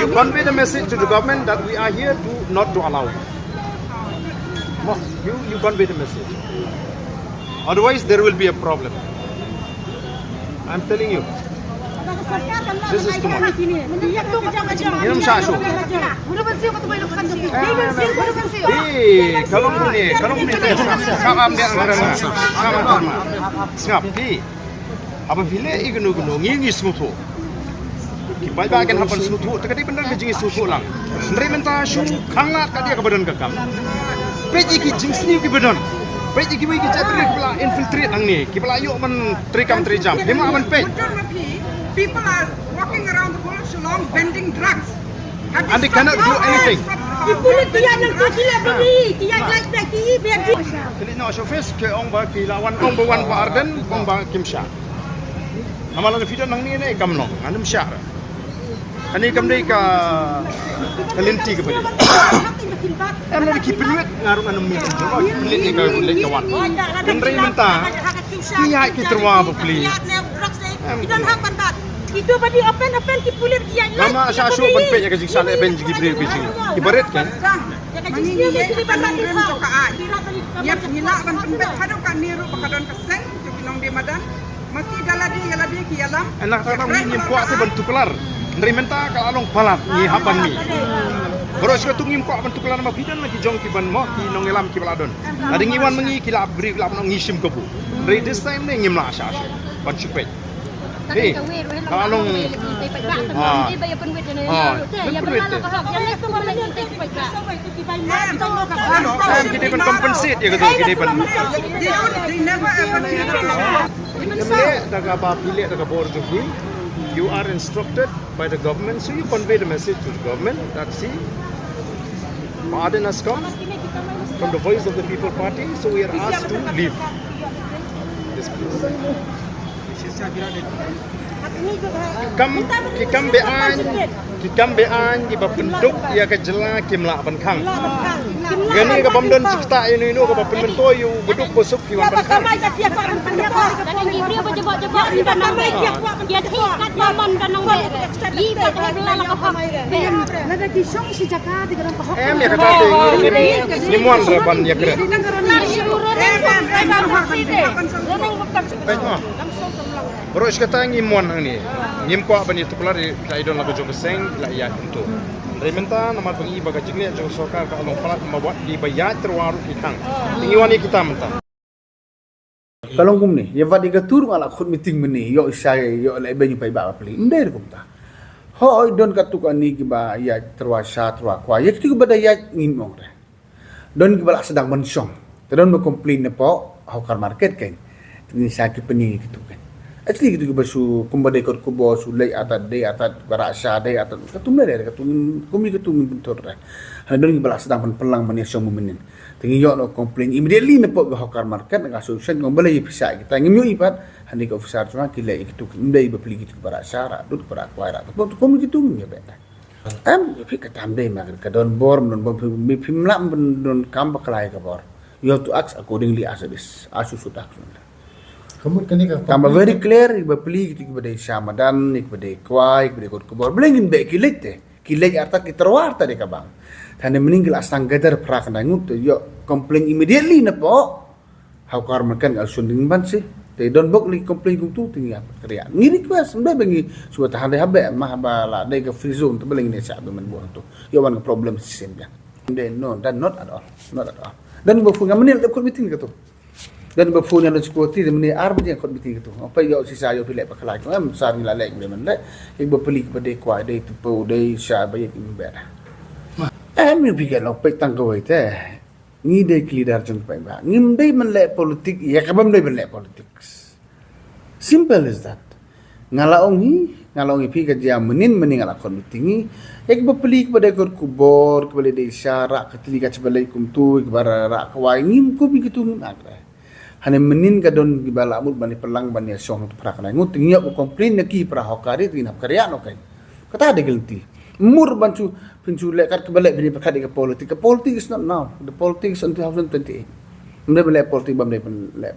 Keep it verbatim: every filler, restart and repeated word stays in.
You convey the message to the government that we are here to not to allow it. Mo, you, you convey the message. Otherwise, there will be a problem. I'm telling you. This is too much. Ngin ym shah shuh. Eh, ka long kumne, ka long kumne. Sngap, sngap, sngap, sngap. Sngap, phi. Haba phi leh ïa kano kano, ngi ngi sngewthuh. Ki paidbah kin hap ban sngewthuh, te ka dei ban don ka jingsngewthuh lang. Hynrei mynta shu khanglad ka dei kaba don ka kam. Peit ïa ki jingsniew kiba don. Peit ïa kiwei ki jaitbynriew kiba la infiltrate hangne, kiba la ïoh ban trei kam trei jam. Phim lah ban peit. People are walking around the whole of Shillong vending drugs. And they cannot do anything. Ki pulit ki ïa nang tu ki la beli, ki ïa like back ki beli. Kane na office ki ong ba ki la wan, ong ba wan ba Ardent, ong ba kim shah. Namar lada phi don nangne ne kam long, ngan ym shah. Kane kam dei ka, ka lynti kaba dei. Em, lada ki pynwit nga ruh ngan ym mih. Ki pynwit ne ka leit ka wan. Hynrei mynta ki ïaid ki tyrwa bapli. Em. Ki don ha pan bat. Itu ba dei open open ki pulit ki ïaid. Lama sa shu ban peit ïa ka jingshah leh beiñ jong ki briew ki jing. Ki barit kan. Ïa, ngi lah ban pynbeit haduh katne ruh ba ka don ka seng jong ki nongdie madan. Ma ki da lade ïa lade ki ïalam. Ena kata ba ngi ngim kwah te ban tuklar. Hynrei mynta ka la long palat ngi hap ban mih. Baroh shi katta ngim kwah ban tuklar ma phi don la ki jong ki ban mo ki nongïalam kiba la don. Lada ngi wan ma ngi ki la briew la ban ngi shim kabu. Hynrei this time ne ngim lah shah shuh ban shu peit. Hei, ka la long. Ah. Ah. Ki dei ban compensate ïa kata, ki dei ban. Ym leh da kaba phi leh da ka bor jong phi. You are instructed by the government, so you convey the message to the government that, see, Bah Ardent has come from the Voice of the People Party, so we are asked to leave this place. Kam, ki kam be-aiñ, ki kam be-aiñ kiba pynduh ïa ka jylla kim lah ban khang. Kane ka bym don jingktah ïano ïano kaba pynmyntoi ïa u baduk basuk ki wan ban khang. Em, ïa kata te ngi, ngi, ngim wan re ban ïakren. Peit ma. Baroh shi katta ngim wan hangne. Ngim kwah ban ïatuklar ïa, la i don la ka jong ka seng, la ïa kumto. Hynrei mynta namar ba ngi ba ka jingleh jong ka sorkar ka long palat, ma wat ki ba ïaid tyrwa ruh ki khang. Te ngi wan ïa kita mynta. Ka long kumne, ïa wat ïa katu ruh nga la khot meeting mynne, ïoh i shai, ïoh leh beiñ u paidbah bapli. Ym dei ruh kumta. Hooid, don katto katne kiba ïaid tyrwa sha tyrwa kwai. Ïa kito kiba da ïaid ngim ong re. Don kiba la sdang ban shong. Te don ba complain napoh Hawker Market kan. Te ngin sa ki pyni kito kan. Actually kito kiba shu kumba dei kot khubor shu leit artat dei artat ba rah sha dei artat. Katu ym lei re, katu ngin, kum ïa katu ngin pyntur re. Hynrei don kiba la sdang ban pynlang ban ïa shong mynnin. Te ngi ïoh noh complain immediately napoh ka Hawker Market, na ka association, nga ong balei phi shah ïa kita, ngim ïohi pat, hangne ka officer jong nga ki leh ïa kitu, ym dei bapli kitu kiba rah sha, rah dud, kiba rah kwai, rah, te kum kitu ngim ïohi pat. Em, phi kata ym dei ma ka don bor, don bor, phi, phi, phim lah ban don kam bakla ïa ka bor. You have to act accordingly as it is, as you should act. Ka mut kane ka kam ba very clear, bapli kitu kiba dei sha madan, kiba dei kwai, kiba dei kot khubor. Balei ngin beh ki leit te. Ki leit artat ki tyrwa artat de ka bang. Te mynnin ki la sdang gather phra khyndai ngut te ïoh complain immediately napoh Hawker Market, ka shun ding ban shi. Te don bok li complain kumtu te ngi ïa kyrïa. Ngi request, ym dei ba ngi shu tahan dei ha beh, ma haba la dei ka free zone te balei ngin ïa shah beh mynbun tu. Ïoh wan ka problem shisien biang. Ym dei, no, that not at all. Not at all. Don ba phone nga mynne la dep khot meeting katu. Don ba phone ïa u security, te mynne ar baje khot meeting katu. Ong peit ïoh shisha ïoh phi leh bakla, ong em sar ngi la leh, ngi leh mynne. Ïa bapli kiba dei kwai, dei tympew, dei sha ba ïa ki mynbeh. Em ïa phi ka long peit tang kawei te. Ngi dei ki leader jong ki paidbah. Ngim dei ban leh politik ïa kaba ym dei ban leh politics. Simple as that. Nga la ong hi, nga la ong ïa phi ka jia mynnin mynnin nga la khot meeting hi. Ïa kiba pli kiba dei kot khubor, kiba leit dei sha rah ka tli ka chiba leit kumtu, kiba rah, rah kwai, ngim kum ïa kitu ngim ak re. Hane mynnin ka don kiba la mut ban ïa pynlang ban ïa shong tu phra khyndai ngut, te ngi ïoh ba complain na ki phra hawker te ngin hap kyrïa noh kein. Kata dei ka lynti. Mut ban shu, phin shu leh kat kiba leh phin ïa pyrkhat ïa ka politik. Ka politik is not now. The politics is on two thousand twenty-eight. Ym dei ban leh politik ba ym dei ban leh.